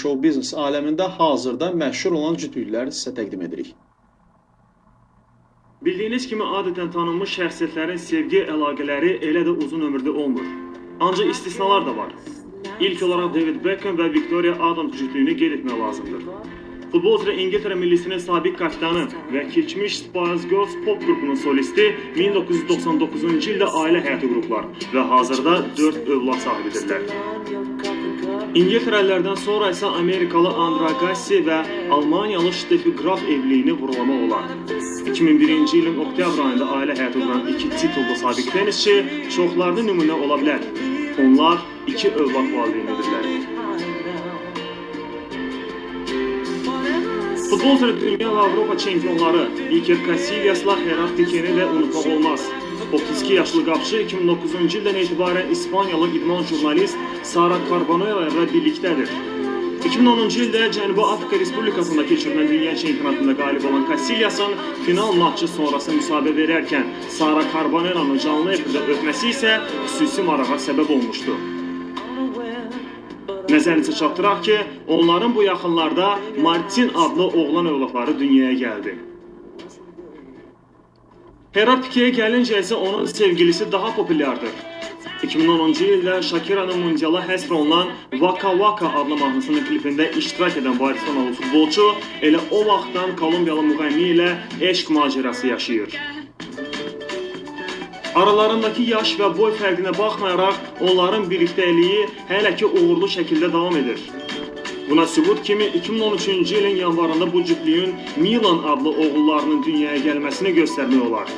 şou-biznes aləmində hazırda məşhur olan cütlükləri sizə təqdim edirik. Bildiyiniz kimi adətən tanınmış şəxsiyyətlərin sevgi əlaqələri elə də uzun ömürlü olmur. Ancaq istisnalar da var. İlk olaraq David Beckham və Victoria Adams cütlüyünü qeyd etmək lazımdır. Futbol üzrə İngiltərə millisinin sabiq kapitanı və keçmiş Spice Girls pop qrupunun solisti 1999-cu ildə ailə həyatı qurublar və hazırda 4 övlad sahibidirlər. İngiltərəlilərdən sonra isə Amerikalı Andre Agassi və Almaniyalı Steffi Graf evliliyini vurğulamaq olar. 2001-ci ilin oktyabr ayında ailə həyatı quran iki titullu sabiq tenisçi çoxlarına nümunə ola bilər. Onlar iki övlad valideynidirlər. Futbol üzrə dünya və Avropa çempionları Iker Casillasla Gerard Piqueni də unutmaq olmaz. 32 yaşlı qapıçı 2009-cu ildən etibarən İspaniyalı idman jurnalist Sara Carbonero ilə birlikdədir. 2010-cu ildə Cənubi Afrika Respublikasında keçirilən dünya çempionatında qalib olan Casillasın final matçı sonrası müsahibə verərkən Sara Carbonero'nun canlı efirdə öpməsi isə xüsusi marağa səbəb olmuşdu. Nəzərinizə çatdıraq ki, onların bu yaxınlarda Martin adlı oğlan övladları dünyaya gəldi. Gerard Pique'yə gəlincə isə onun sevgilisi daha populyardır. 2010-cu ildə Shakira'nın mundiala həsr olunan Waka Waka adlı mahnısının klipində iştirak edən Barselonalı futbolçu elə o vaxtdan Kolumbiyalı müğənni ilə eşq macərası yaşayır. Aralarındakı yaş və boy fərqinə baxmayaraq, onların birlikdəliyi hələ ki uğurlu şəkildə davam edir. Buna sübut kimi 2013-cü ilin yanvarında bu cütlüyün Milan adlı oğullarının dünyaya gəlməsini göstərmək olar.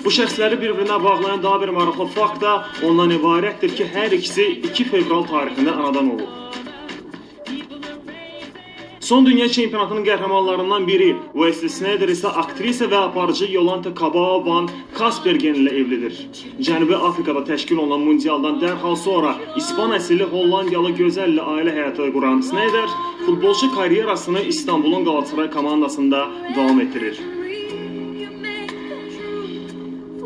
Bu şəxsləri bir-birinə bağlayan daha bir maraqlı fakt da ondan ibarətdir ki, hər ikisi 2 fevral tarixində anadan olub. Son dünya çempionatının qəhrəmanlarından biri Wesley Sneijder isə aktrisa və aparıcı Yolanthe Cabau van Kaspergen ilə evlidir. Cənubi Afrikada təşkil olunan mundialdan dərhal sonra İspan əsilli Hollandiyalı gözəl ilə ailə həyatı quran Sneijder futbolçu karyerasını İstanbulun Galatasaray komandasında davam etdirir.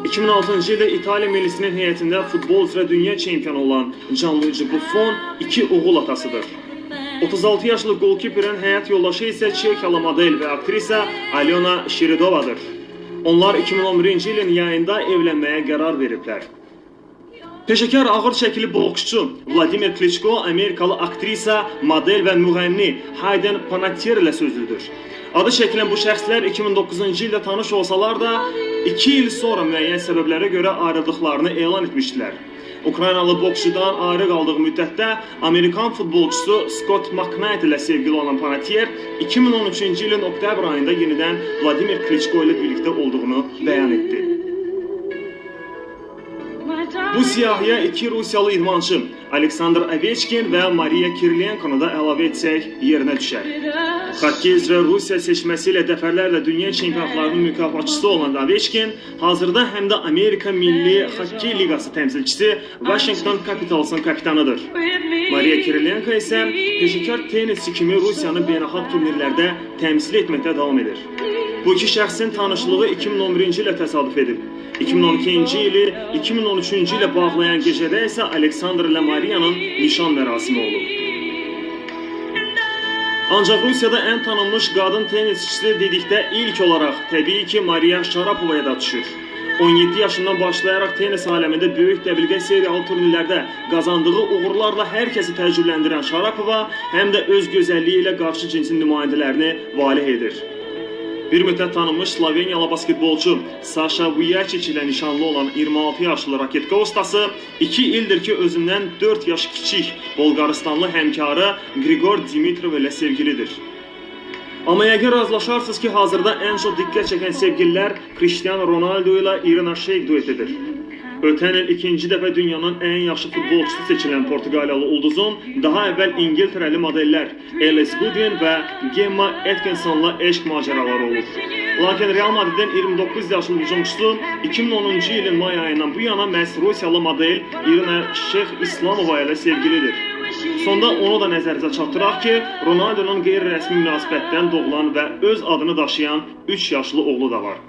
2006-cı ildə İtaliya millisinin heyətində futbol üzrə dünya çempionu olan Gianluigi Buffon iki oğul atasıdır. 36 yaşlı golkiperin həyat yoldaşı isə Çexiyalı model və aktrisa Alyona Şiridovadır. Onlar 2011-ci ilin yayında evlənməyə qərar veriblər. Peşəkar ağır çəkili boksçu Vladimir Klitschko Amerikalı aktrisa, model və müğənni Hayden Panettiere ilə sözlüdür. Adı çəkilən bu şəxslər 2009-cu ildə tanış olsalar da 2 il sonra müəyyən səbəblərə görə ayrıldıqlarını elan etmişdilər. Ukraynalı boksçudan ayrı qaldığı müddətdə Amerikan futbolçusu Scott McKnight ilə sevgili olan Panettiere 2013-cü ilin oktyabr ayında yenidən Vladimir Klitschko ilə birlikdə olduğunu bəyan etdi. Bu siyahıya iki Rusiyalı idmançı Aleksandr Oveçkin və Mariya Kirilenkonu da əlavə etsək yerinə düşər. Xokkey üzrə Rusiya seçməsi ilə dəfələrlə dünya çempionatlarının mükafatçısı olan Oveçkin hazırda həm də Amerika Milli Xokkey Liqası təmsilçisi Washington Capitals'ın kapitanıdır. Mariya Kirilenko isə peşəkar tennisçi kimi Rusiyanı beynəlxalq turnirlərdə təmsil etməkdə davam edir. Bu iki şəxsin tanışlığı 2011-ci ilə təsadüf edib. 2012-ci ili 2013-cü ilə bağlayan gecədə isə Aleksandr ilə Mariyanın nişan mərasimi olub. Ancaq Rusiyada ən tanınmış qadın tennisçisi dedikdə ilk olaraq təbii ki Mariya Şarapovaya da düşür. 17 yaşından başlayaraq tenis aləmində böyük dəbilqə seriyalı turnirlərdə qazandığı uğurlarla hər kəsi təəccübləndirən Şarapova həm də öz gözəlliyi ilə qarşı cinsin nümayəndələrini valeh edir. Bir müddət tanınmış Sloveniyalı basketbolçu Saşa Vujačić ilə nişanlı olan 26 yaşlı raketka ustası 2 ildir ki özündən 4 yaş kiçik Bolqarıstanlı həmkarı Grigor Dimitrov ilə sevgilidir. Amma yəqin razılaşarsınız ki, hazırda ən çox diqqət çəkən sevgililər Cristiano Ronaldo ilə Irina Shayk duetidir. Ötən il ikinci dəfə dünyanın ən yaxşı futbolçusu seçilən Portuqaliyalı ulduzun daha əvvəl İngiltərəli modellər Alice Goodwin və Gemma Atkinsonla eşq macəraları olub. Lakin Real Madridin 29 yaşlı hücumçusu 2010-cu ilin may ayından bu yana məhz Rusiyalı model Irina Şeyx İslamova ilə sevgilidir. Sonda onu da nəzərinizə çatdıraq ki, Ronaldonun qeyri-rəsmi münasibətdən doğulan və öz adını daşıyan 3 yaşlı oğlu da var.